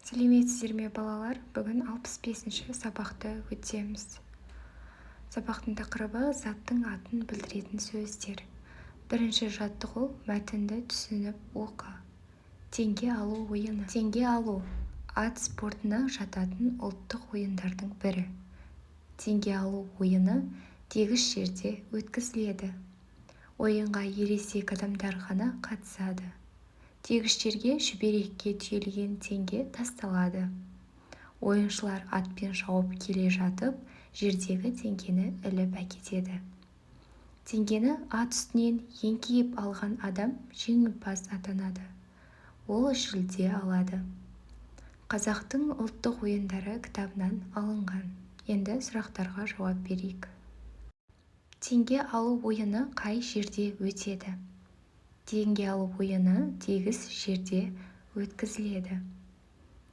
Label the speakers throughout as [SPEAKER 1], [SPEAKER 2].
[SPEAKER 1] Сәлеметсіздер ме, балалар! Бүгін 65-ші сабақты өтеміз. Сабақтың тақырыбы: заттың атын білдіретін сөздер. Бірінші жаттығу: мәтінді түсініп оқы. Теңге алу ойыны. Теңге алу – ат спортына жататын ұлттық ойындардың бірі. Теңге алу ойыны тегіс жерде өткізіледі. Ойынға ересек адамдар ғана қатысады. Тегіс жерге шүберекке түйілген теңге тасталады. Ойыншылар атпен шауып келе жатып, жердегі теңгені іліп әкетеді. Теңгені ат үстінен еңкейіп алған адам жеңімпаз атанады. Ол жүлде алады. «Қазақтың ұлттық ойындары» кітабынан алынған. Енді сұрақтарға жауап берейік. Теңге алу ойыны қай жерде өтеді? Теңге алу ойыны тегіс жерде өткізіледі.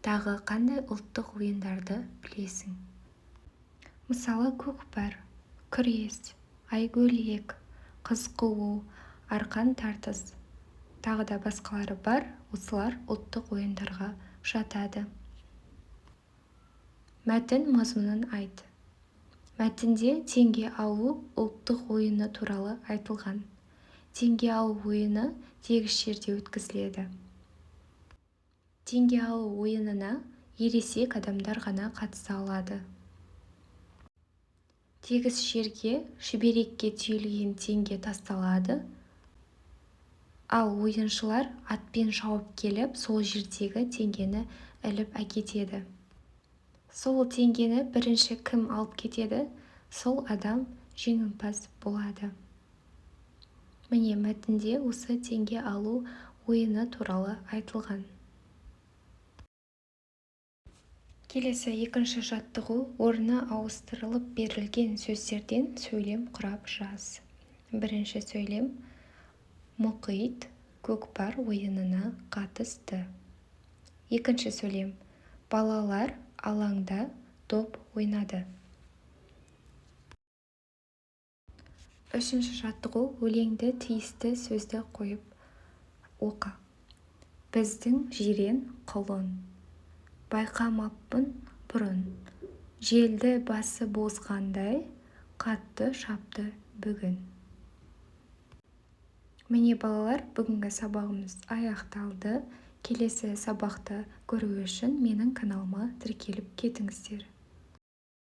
[SPEAKER 1] Тағы қандай ұлттық ойындарды білесің? Мысалы, көкпар, күрес, айгөлек, қыз қуу, арқан тартыс, тағы да басқалары бар. Осылар ұлттық ойындарға жатады. Мәтін мазмұнын айт. Мәтінде теңге алу ұлттық ойыны туралы айтылған. Теңге алу ойыны тегіс жерде өткізіледі. Теңге алу ойынына ересек адамдар ғана қатыса алады. Тегіс жерге шүберекке түйілген теңге тасталады, ал ойыншылар атпен шауып келіп, сол жердегі теңгені іліп әкетеді. Сол теңгені бірінші кім алып кетеді, сол адам жеңімпаз болады. Міне, мәтінде осы теңге алу ойыны туралы айтылған. Келесі екінші жаттығу: орны ауыстырылып берілген сөздерден сөйлем құрап жаз. Бірінші сөйлем: Мұқит көкпар ойынына қатысты. Екінші сөйлем: балалар алаңда доп ойнады. Үшінші жаттығу: өлеңді тиісті сөзді қойып оқы. Біздің жирен құлын, байқамаппын бұрын, желді басып озғандай қатты шапты бүгін. Міне, балалар, бүгінгі сабағымыз аяқталды. Келесі сабақты көру үшін менің каналыма тіркеліп кетіңіздер.